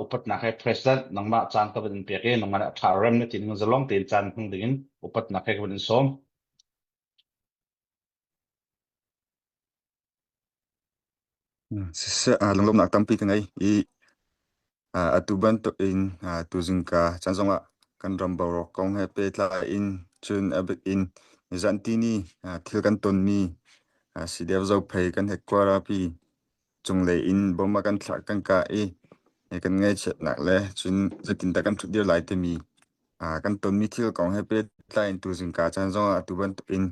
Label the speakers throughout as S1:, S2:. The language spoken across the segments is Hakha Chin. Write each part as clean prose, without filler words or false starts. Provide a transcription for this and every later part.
S1: Upatnak he President nangmah caan ka van in pek i nangmah nih a ṭha rem na ti ning zalong tein caan hmang dingin upatnak he ka van in sawm.
S2: Siseh, lunglawmhnak tampi ka ngei i atu bantuk in tuzingka caan zongah kan ram boruak kong he pehtlai in cun a bik in nizan tini thil kan tonmi CDF Zophei kan headquarter pi cunglei in bom a kan thlah kan kah i kan ngaihchiatnak le cun zeitindah kan ṭhutdir lai timi kan tonmi thil kong he pehtlai in tuzingka caan zongah atu bantuk in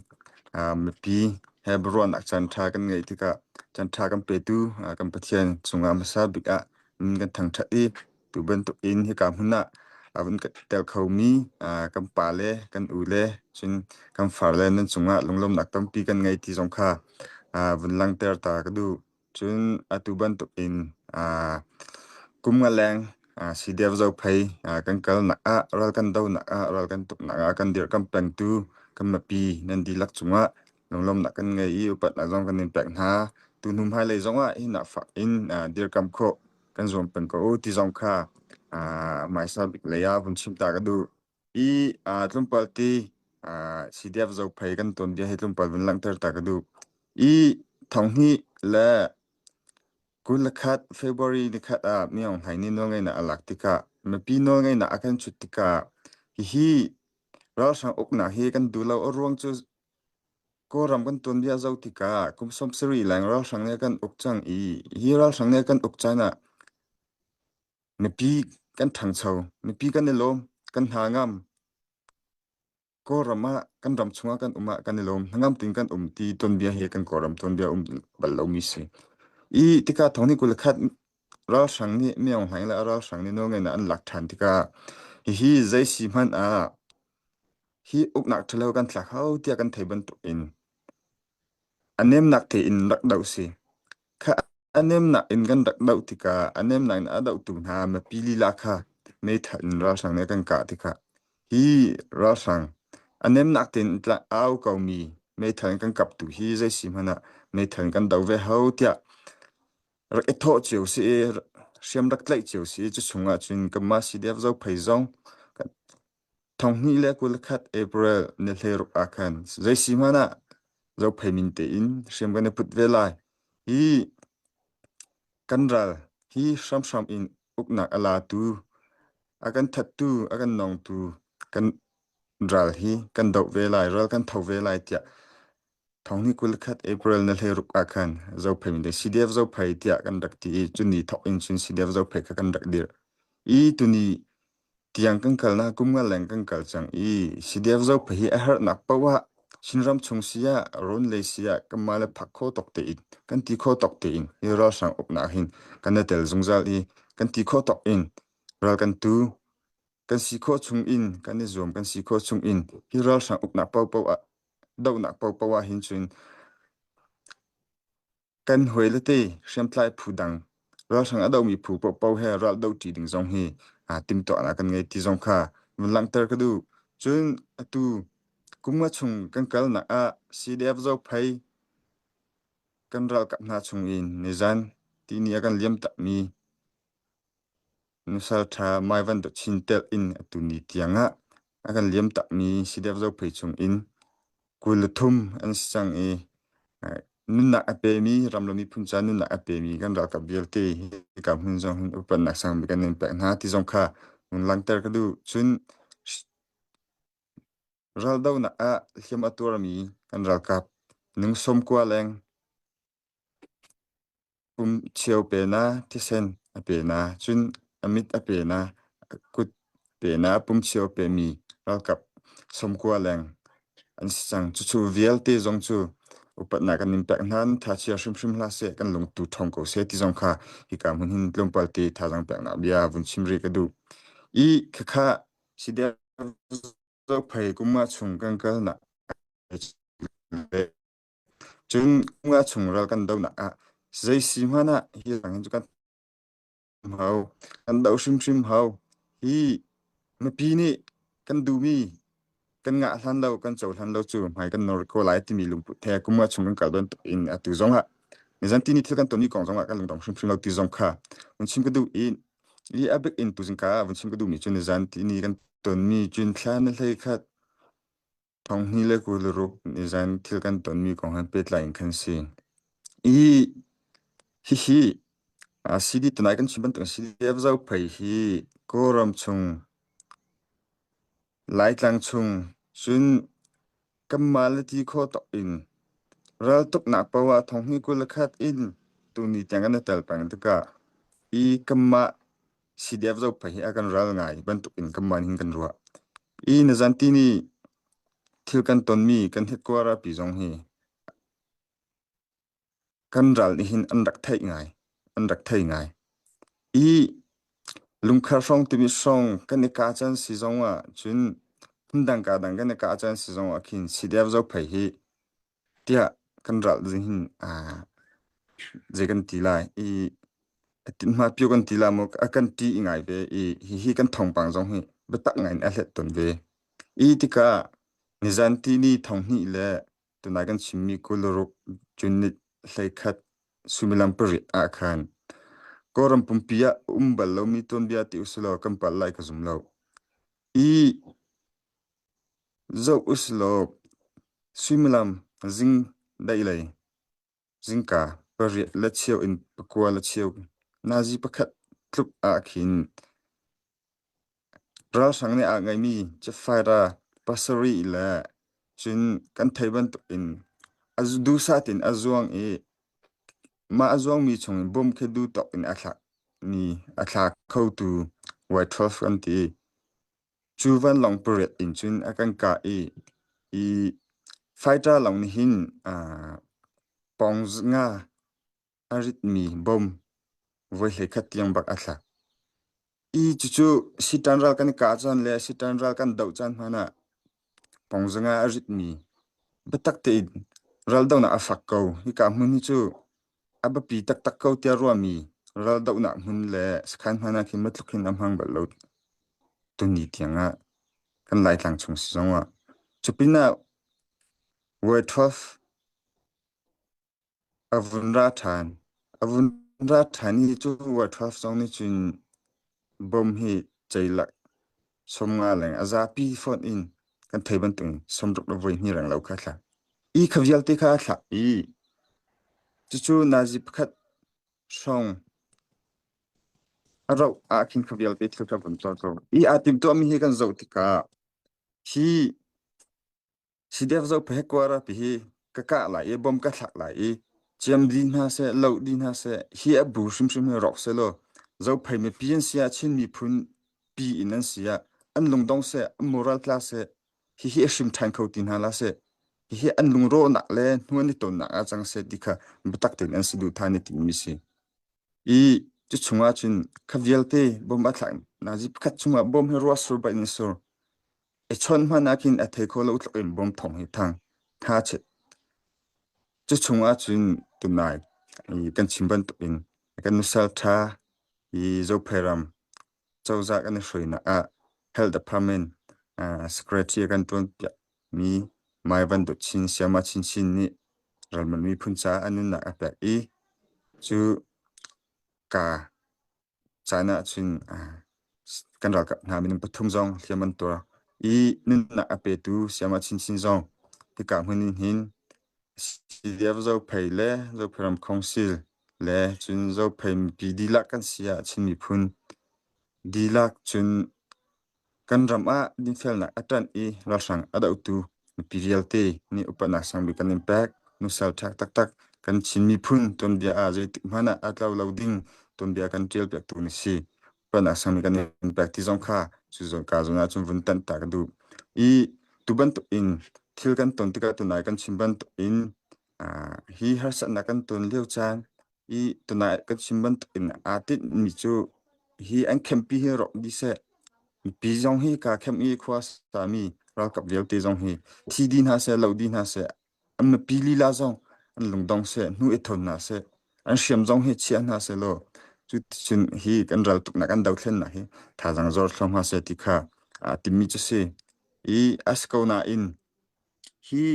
S2: mipi he biaruahnak caan ṭha kan ngeih tikah caan ṭha kan petu kan Pathian cungah hmasa bik ah min kan thangṭhat i tu bantuk in hika hmun ah a vun tel khomi kan pa le kan u le cun kan far le nan cungah lunglawmhnak tampi kan ngei ti zong kha vun langhter ta ka duh. Cun atu bantuk in kum nga leng CDF Zophei kan kalnak ah ral kan donak ah ral kan tuknak ah kan dirhkamh pengtu kan mipi nan dihlak cungah lunglawmhnak kan ngei i upatnak zong kan in pek hna. Tu hnu hmailei zongah hinak fak in dirkamh khawh kan zuam peng ko u ti zong kha hmaisa bik lei ah vun chim ta ka duh. I tlawmpal ti CDF Zophei kan tuanbia hi tlawmpal vun langhter ta ka duh. I thonghnih le 21 February nikhat ah Myaung Hlaing nih nawlngeihnak a lak tikah mipi nawlngeihnak a kan chut tikah hihi ralhrang uknak hi kan duh lo. A ruang cu Kawlram kan tuanbia zoh tikah kum 70 leng ralhrang nih a kan uk cang i hi ralhrang nih a kan uk caan ah mipi kan ṭhangcho, mipi kan i lawm, kan hna ngam. Kawlram ah kan ram chungah kan um ah kan i lawm, hnangam tein kan um ti tuanbia hi kan Kawlram tuanbia um bal lomi si. I tikah thong ni 21 ralhrang nih Myaung Hlaing le a ralhrang nih nawlngeihnak an lak ṭhan tikah hihi zei si hmanh ah hi uknak ṭhalo kan thlak hau tiah kan thei bantuk in a nemnak tein rak doh si. Kha a nemnak in kan rak doh tikah a nemnak in a dohtu hna mipi lila kha meithal in ralhrang nih a kan kah tikah hi ralhrang a nemnak tein au komi meithal in kan kaptu hi zei si hmanh ah meithal in kan do ve hau tiah rak i thawh cio si i hriam rak tlaih cio si i cu chungah cun kanmah CDF Zophei zong 2021 April ni 16 ah khan zei si hmanh ah Zophei min tein hriam kan i put ve lai. Hi kan ral hi hramhram in uknak a latu, a kan thattu, a kan nongtu kan ral hi kan doh ve lai, ral kan tho ve lai tiah 2021 April ni 16 ah khan Zophei min CDF Zophei tiah kan rak ti i cuni thawk in cun CDF Zophei kha kan rak dirh. I tuni tiang kan kalnak kum nga leng kan kal cang i CDF Zophei hi a herhnak paoh ah Chinram chung si ah rawn lei si ah kanmah le phak kho tawk tein kan ti kho tawk tein hi ralhrang uknak hin kan i tel zungzal i kan ti khawh tawk in ral kan tu kan si khawh chung in kan i zuam kan si khawh chung in hi ralhrang uknak paohpaoh ah dohnak paohpaoh ah hin cun Kan hawile te hriamtlai phu dang ralhrang a domi phu paohpaoh he ral dohṭi ding zong hi timhtuahnak kan ngei ti zong kha vun langhter ka duh. Cun atu kum nga chung kan kalnak ah CDF Zophei kan ralkap hna chung in nizan tihni a kan liam takmi Nusal ṭha Maivan Chin telh in atu ni tiang ah a kan liam takmi CDF Zophei chung in 23 an si cang i nunnak a pemi ram le miphun ca nunnak a pemi kan ralkap vialte hika hmun zong hin upatnak sangbik kan in pek hna ti zong kha hun langhter ka duh. Cun raldohnak ah hliam a tuarmi kan ralkap nung 90 leng Pum cheu pe na, thisen a pe na, cun a mit a pe na, a kut pe na, pum cheu a pemi ralkap 90 leng an si cang. Cucu vialte zong cu upatnak kan in pek hna, nan thachia hrimhrim hlah seh, kan lungtu ṭhawng ko seh ti zong kha hika hmun hin tlawmpal te thazaang peknak bia vun chim rih ka duh. I khakha CDF Zophei kum ah chung kan kalnak Cun nga chung ral kan dohnak ah zei si hmanh ah hi rang hin cu kan hau, kan doh hrimhrim hau. Hi mipi nih kan duhmi kan ngah hlan lo, kan cohlan lo cu hmai kan nor ko lai timi lungput he kum nga chung kan kal bantuk in atu zong ah nizan tini thil kan ton mi kong zong ah kan lungdong hrimhrim lo ti zong kha hun chim ka duh i. I a bik in tuzingka ah vun chim ka duhmi cu nizan tihni kan tonmi cun thla na hlei khat thong hnih le 26 nizan thil kan tonmi kong he pehtlai in khan si. I hihi CD tunai kan chim bantuk CDF Zophei hi Kawlram chung Laitlang chung cun kanmah le ti khawh tawk in raltuknak paoh ah thong hnih 21 in tuni tiang kan i tel peng tikah i kanmah CDF Zophei hi a kan ral ngai bantuk in kanmah nih hin kan ruah. I nizan tini thil kan tonmi kan headquarter pi zong hi kan ral nih hin an rak theih ngai an rak thei ngai i lungkhar hrawng timi hrawng kan i ka caan si zong ah cun phundang ka dang kan i ka caan si zong ah khin CDF Zophei hi tiah kan ral zing hin zei kan ti lai i tinhma pio kan ti la maw a kan ṭi i ngai ve i hihi kan thawngpang zong hi biatak ngai in a hlet ton ve i tikah nizan ti ni thong hnih le tunai kan chimmi 26 June 11 suimilam 8 ah khan Kawlram pumpi ah um bal lomi tuanbia ti usilaw kan palh lai ka zum lo. I zoh usilaw suimilam zing daih lei zingka pariat le cheu in pakua le cheu nazi pakhat tluk ah khin Ralhrang nih aa ngeihmi Jephaira pasarih le cun kan theih bantukin a duhsah tein a zuang i mah a zuangmi chungin bom khi duh tawk in a thlakmi a thla khotu Y12 kan ti. Cu vanlawng pariat in cun a kan kah i i fighter lawng nih hin pawng nga a ritmi bom voi 11 tiang bak a thlak. I cucu sitan ral kan i kah caan le sitan ral kan doh caan hmanh ah pongzanga a ritmi biatak tein raldohnak a fak ko. Hika hmun hi cu a biapi taktak ko tiah ruahmi raldohnak hmun le sakhan hmanh ah khin matluk hin a hmang bal lo tuni tiang ah kan Laitlang chung si zong ah. Cu pinah Y12 A vun ra ṭhan. A vun ra ṭhan i cu Y12 zong nih cun bom hi ceilak 50 leng a zapi fonh in kan thei bantuk in 60 le voi hnih reng lo kha a thlak. I kha vialte kha a thlak i cucu nazi pakhat hrawng a rauh ah khin kha vialte thil kha vun tuah ko. I aa timhtuahmi hi kan zoh tikah hi CDF Zophei headquarter pi hi ka kah lai i bom ka thlak lai i ciam dih hna seh, loh dih hna seh, hi a bu hrimhrim hi rawk seh law Zophei mipi an si ah Chin miphun pi in an si ah an lungdong seh, an moral tla seh, hihi a hrim ṭhan kho ti hna la seh, hihi an lungrawhnak le hnu an i tonnak ah cang seh ti kha biatak tein an si duh than i timi si. I cu chungah cun kha vialte bom a thlak nazi pakhat chungah bom hi ruah sur bain in sur. I chawnh hmanh ah khin a thei kho lo tluk in bom thawng hi thang tha chet. Cu chungah cun tunai i kan chim bantuk in kan nusal ṭha i Zophei ram cozah kan i hruainak ah Health Department secretary a kan ṭuan piakmi Mai Van Dawt Chin Sayama Chinchin nih ralman miphun caah a nunnak a pek i cu ka caan ah cun kan ralkap hna minung pathum zong hliam an tuar i nunnak a petu Sayama Chinchin zong hika hmun in hin CDF Zophei le Zophei ram Council le cun Zophei mipi dihlak kan si ah Chin miphun dihlak cun Kan ram ah dinfelnak a ṭanh i ralhrang a dohtu mipi vialte nih upatnak sangbik kan in pek. Nusal ṭhak taktak kan Chin miphun tuanbia ah zeitik hmanh ah a tlo lo ding tuanbia kan ṭialpiaktu na si. Upatnak sangbik kan in pek ti zong kha cu zawn ka zawn ah cun vun tanh ta ka duh. I tu bantuk in thil kan ton tikah tunai kan chim bantuk in hi harsatnak kan ton lio caan i tunai kan chim bantuk in aa tinhmi cu hi an khenpi hi rawk dih seh. Mipi zong hi ka khem i khua sami ralkap vialte zong hi thi dih hna seh, lo dih hna seh, an mipi lila zong an lungdong seh, hnu i thon hna seh, an hriam zong hi chia hna seh law cu cun hi kan ral tuknak kan dothlennak hi thazaang zor thluahmah hna seh ti kha aa timmi cu si. I a si ko nain hi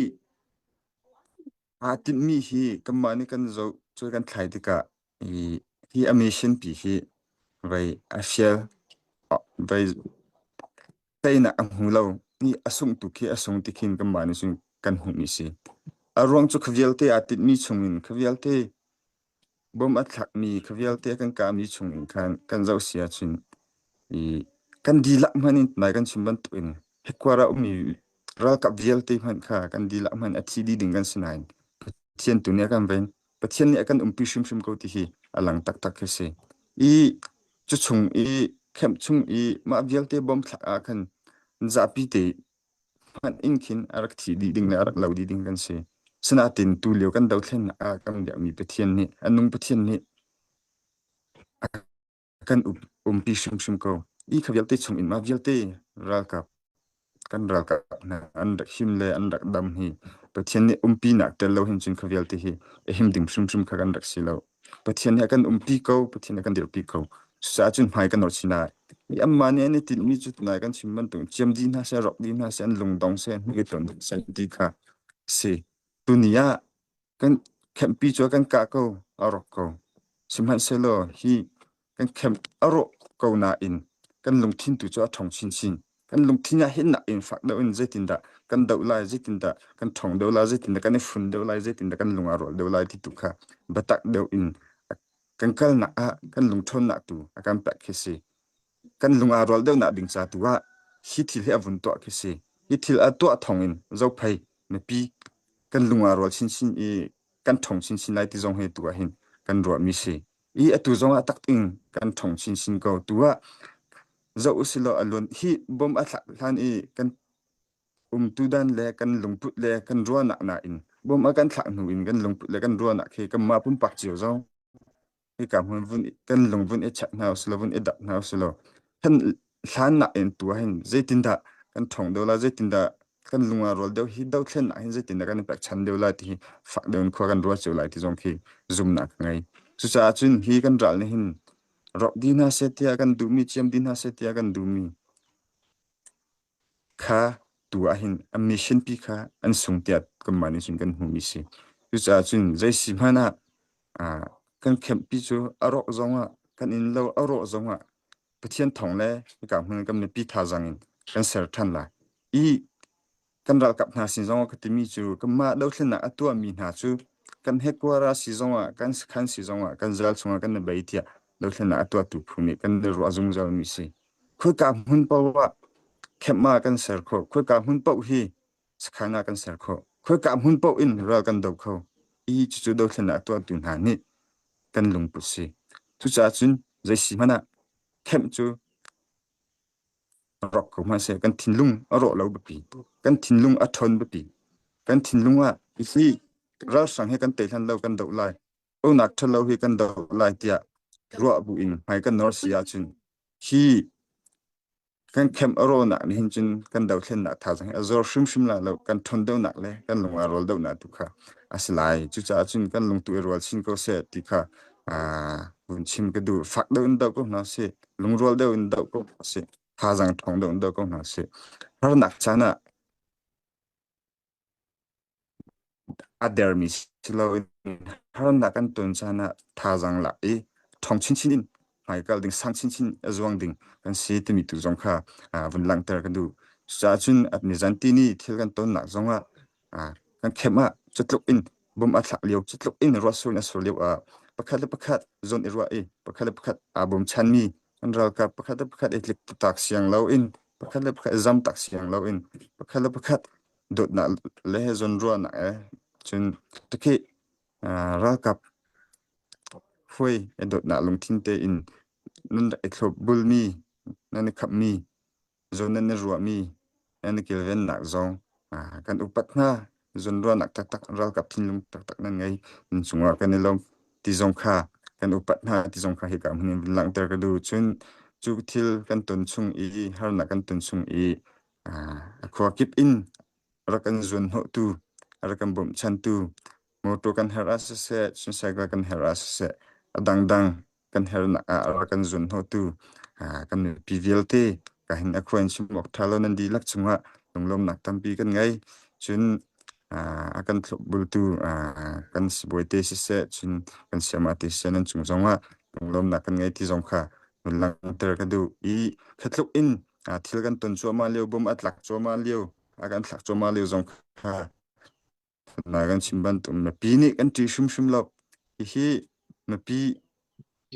S2: Aa tinhmi hi kanmah nih kan zoh cu kan thlai tikah hi a mission pi hi. Vei a fial vei teinak a hmu lo ni a sungh tu khi a sung ti khin kanmah nih cun kan hmuhmi si. A ruang cu kha vialte aa tinhmi chungin kha vialte bom a thlakmi kha vialte kan kahmi chungin khan kan zoh si ahcun i kan dihlak hmanh in nai kan chim bantukin headquarter a ummi ralkap vialte hmanh kha kan dihlak hmanh a thi dih ding kan si nain Pathian tu nih a kan ven. Pathian nih a kan umpi hrimhrim ko ti hi a lang taktak khi si. I cu chung i camp chung i mah vialte bom thlak ah khan zapi te hmanh in khin a rak thi dih ding le a rak lo dih ding kan si. Sinain tu lio kan dothlennak ah kan biakmi Pathian nih a nung Pathian nih a kan umpi hrimhrim ko. I kha vialte chung in mah vialte ralkap kan ralkap hna an rak him le an rak dam hi Pathian nih umpinak tel lo hin cun kha vialte hi a him ding hrimhrim kha kan rak si lo. Pathian nih a kan umpi ko, Pathian nih a kan dirpi ko. Cucaah cun hmai kan nawr chin lai. Mi anmah nih an i tinhmi cu tunai kan chim bantuk ciam dih hna seh, rawk dih hna seh, an lungdong seh, hnu i ton seh ti kha si. Tuni ah kan khempi cu a kan kah ko, a rawk ko. Sihmanhsehlaw hi kan khem a rawh ko nain kan lungthin tu cu a ṭhawng chinchin. Kan lungthin ah hin nak in fak deuh in zeitindah kan doh lai, zeitindah kan ṭhawng deuh lai, zeitindah kan i fun deuh lai, zeitindah kan lung aa rual deuh lai ti tu kha biatak deuh in kan kalnak ah kan lungṭhawnnak tu a kan pek khi si. Kan lung aa rual deuhnak ding ca tu ah hi thil hi a vun tuah khi si. Hi thil a tuah thawng in zophei mipi kan lung aa rual chinchin i kan ṭhawng chinchin lai ti zong hi tu ah hin kan ruahmi si. I atu zong ah takting kan ṭhawng chinchin ko. Tu ah zoh usilaw a luan hi bom a thlak hlan i kan umtu dan le kan lungput le kan ruahnak nain bom a kan thlak hnu in kan lungput le kan ruahnak khi kanmah pumpak cio zong hika hmun vun kan lung vun i check hna usilo vun i dap hna usilo kan hlan nak in tu hin zeitindah kan ṭhawng deuh la zeitindah kan lung ah rual deuh hi dothlennak hin zeitindah kan i pekchan deuh lai ti hi fak deuh in khua kan ruat cio lai ti zong khi zumnak ka ngei. Cucaah cun hi kan ral nih hin rawk dih hna seh tiah kan duhmi ciam dih hna seh tiah kan duhmi kha tu ah hin a mission pi kha an sung tiah kanmah nih cun kan hmuhmi si. Cucaah cun zei si hmanh ah kan camp pi cu a rawh zong ah kan inn lo a rawh zong ah Pathian thawng le hika hmun kan mipi thazaang in kan ser ṭhan lai. I kan ralkap hna sin zong ah ka timi cu kanmah dothlennak a tuahmi hna cu kan headquarter si zong ah kan sakhan si zong ah kan zal chungah kan i bei tiah dothlennak a tuahtu phu nih kan i ruah zungzalmi si. Khoika hmun paoh ah camp ah kan ser khawh. Khoika hmun paoh hi sakhan ah kan ser khawh. Khoika hmun paoh in ral kan do kho. Hi cucu dothlennak a tuahtu hna nih kan lungput si. Cucaah cun zei si hmanh ah camp cu rawk ko hmanh seh kan thinlung a rawh lo biapi. Kan thinlung a ṭhawn biapi. Kan thinlung ah hi ralhrang hi kan tei hlan lo kan doh lai. Unak ṭhalo hi kan doh lai tiah ruah bu in hmai kan nawr si ahcun hi kan camp a rawhnak nih hin cun kan dothlennak thazaang hi a zor hrimhrim lai lo kan ṭhawn deuhnak le kan lung aa rual deuhnak tu kha a si lai cucaah cun kan lungtu i rual chin ko seh ti kha vun chim ka duh fak deuh in doh ko hna sih lungrual deuh in doh ko hna sih thazaang ṭhawng deuh in doh ko hna sih harnak caan ah A dermi si loin harnak kan ton caan ah thazaang lak i ṭhawng chinchin in hmaikal ding, sang chinchin a zuang ding kan si timi tu zong kha vun langhter ka duh. Cucaah cun nizan tini thil kan tonnak zongah kan khem ah cutluk in bom a thlak lio, cutluk in ruahsur in a sur lio ah pakhat le pakhat zawn i ruah i pakhat le pakhat aa bawmchanmi kan ralkap pakhat le pakhat i tlik tak siang loin pakhat le pakhat i zam tak siang loin pakhat le pakhat dawtnak le zawnruahnak e cun takhi ralkap hruai e dawtnak lungthin tein nan rak i thlop bulmi nan i khapmi zawn nan i ruahmi nan i kilvennak zong kan upat hna zawnruahnak taktak ralkap thinlung taktak nan ngei nan cungah kan i lawm ti zong kha kan upat hna ti zong kha hika hmun in langhter ka duh cun cu thil kan ton chung i harnak kan ton chung i A khua kip in rak kan zuanhnawhtu, a rak kan bawmchantu, motor kan herh ah siseh, cycle kan herh ah siseh, a dangdang kan herhnak ah a rak kan zuanhnawhtu kan mipi vialte ka hin a khua in chim awk ṭha lo nan dihlak cungah lunglawmnak tampi kan ngei. Cun a kan thlopbultu kan sibawi te siseh, cun kan sayama te siseh nan cung zongah lunglawmnak kan ngei ti zong kha. Vun langhter ka duh i khatluk in thil kan ton cuahmah lio, bom a tlak cuahmah lio, a kan thlak cuahmah lio zong kha na kan chim bantuk mipi nih kan ṭih hrimhrim lo. Hihi mipi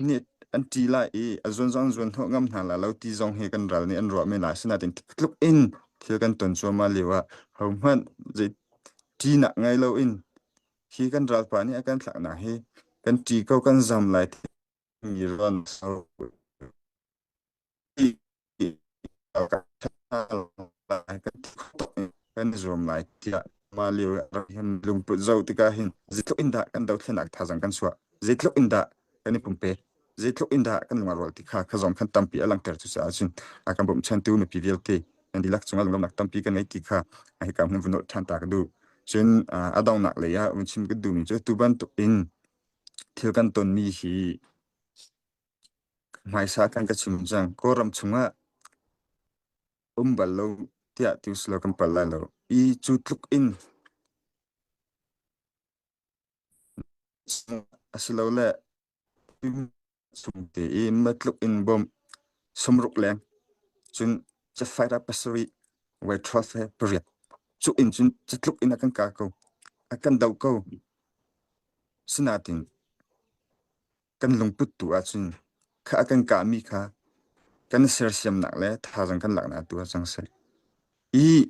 S2: nih an ṭih lai i a zuan zong an zuan hnawh ngam hna lai lo ti zong hi kan ral nih an ruah men lai. Asinain tluk in thil kan ton cuahmah lio ah hohmanh zei ṭihnak ngei loin hi kan ralpa nih a kan thlaknak hi kan ṭih ko kan zam lai timi ruan kan i zuam lai tiah mah lio hin lungput zoh tikah hin zeitluk in dah kan dothlennak thazaang kan chuah zeitluk in dah kan i pumpe zeitluk in dah kan lung a rual ti kha kha zong khan tampi a langhter cucaah cun a kan bawmchantu mipi vialte nan dihlak cungah lunglawmhnak tampi kan ngei ti kha hika hmun vun nolh ṭhan ta ka duh cun a donghnak lei ah vun chim ka duhmi cu tu bantuk in thil kan tonmi hi Hmaisa kan ka chim cang. Kawlram chungah um bal lo tiah ti usilo kan pal lai lo. I cu tluk in asilole chung te i matluk in bawmh sumruk leng cun cafaira pasarih wai 12 he pariat cu in cun catluk in a kan ka ko a kan do ko sinatin kan lungput tu ahcun kha a kan kahmi kha kan sersiamnak le thazaang kan laknak tu ah cang seh. I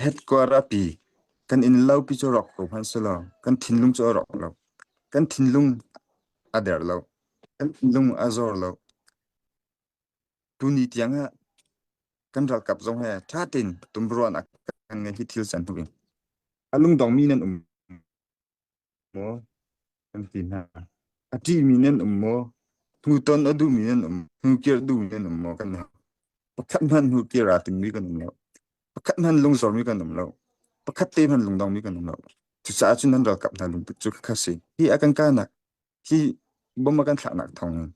S2: headquarter pi kan inn lo pi cu rawk ko hmanh selaw kan thinlung cu a rawk lo. Kan thinlung a der lo. Kan thinlung a zor lo. Tuni tiang ah kan ralkap zong he ṭha tein tumruan a kan ngei hi thil can hnu in. A lungdongmi nan um maw? Kan ti hna. A ṭihmi nan um maw? Hnuton a duhmi nan um? Hnukir duhmi nan um maw? Kan pakhat hmanh hnukir aa timmi kan um lo. Pakhat hmanh lungzormi kan um lo. Pakhat te hmanh lungdongmi kan um lo. Cucaah cun nan ralkap hna lungput cu khakha si. Hi a kan kahnak, hi bom a kan thlaknak thawngin,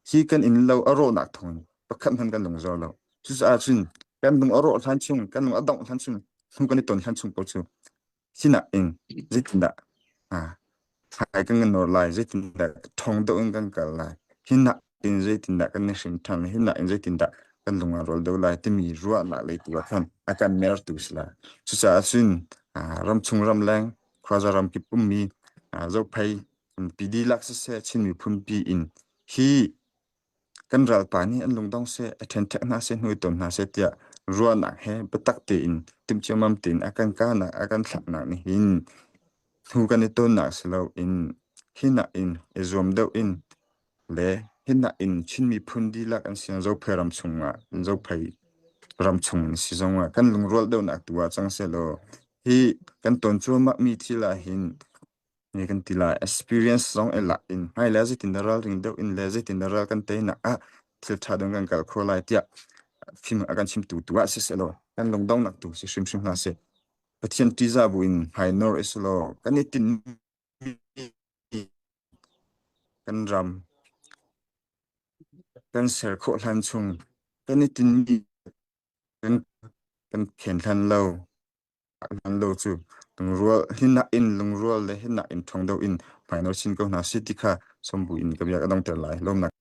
S2: hi kan inn lo a rawhnak thawngin pakhat hmanh kan lungzor lo. Cucaah cun kan lung a rawh hlan chung, kan lung a dongh hlan chung, hnu kan i ton hlan chung paoh cu Hinak in zeitindah thlai kan kan nawr lai, zeitindah ṭhawng deuh in kan kal lai, hinak in zeitindah kan i hrim ṭhan lai, hinak in zeitindah kan lung aa rual deuh lai timi ruahnak lei tu ah khan a kan mertu si lai. Cucaah cun ramchung ramleng khuaza ramkip ummi Zophei PD lak siseh Chin miphun pi in hi Kan ralpa nih an lungdong seh, a ṭhenṭhek hna seh, hnuai tawn hna seh tiah ruahnak he biatak tein timhciammam tein a kan kahnak, a kan thlaknak nih hin hnu kan i tawnnak si loin hinak in i zuam deuh in le hinak in Chin miphun dihlak an si Zophei ram chungah Zophei ram chung in si zongah kan lungrual deuhnak tu ah cang sehlaw hi kan ton cuahmahmi thil ah hin Ni kan ti lai. Experience zong i lak in hmai le zeitin dah ralring deuh in le zeitin dah ral kan teinak ah thil ṭha ding kan kal kho lai tiah fim a kan chimtu tu ah siseh law kan lungdongnak tu si hrimhrim hna seh. Pathian ṭihzah bu in hmai nawr i selaw kan i tinhmi kan ram kan ser khawh hlan chung kan i tinhmi kan kan khen hlan lo. Hlan lo cu lungrual hinak in lungrual le hinak in ṭhawng deuh in hmainor chin ko hna si ti kha sombu in ka bia ka dongter lai. Lawmnak.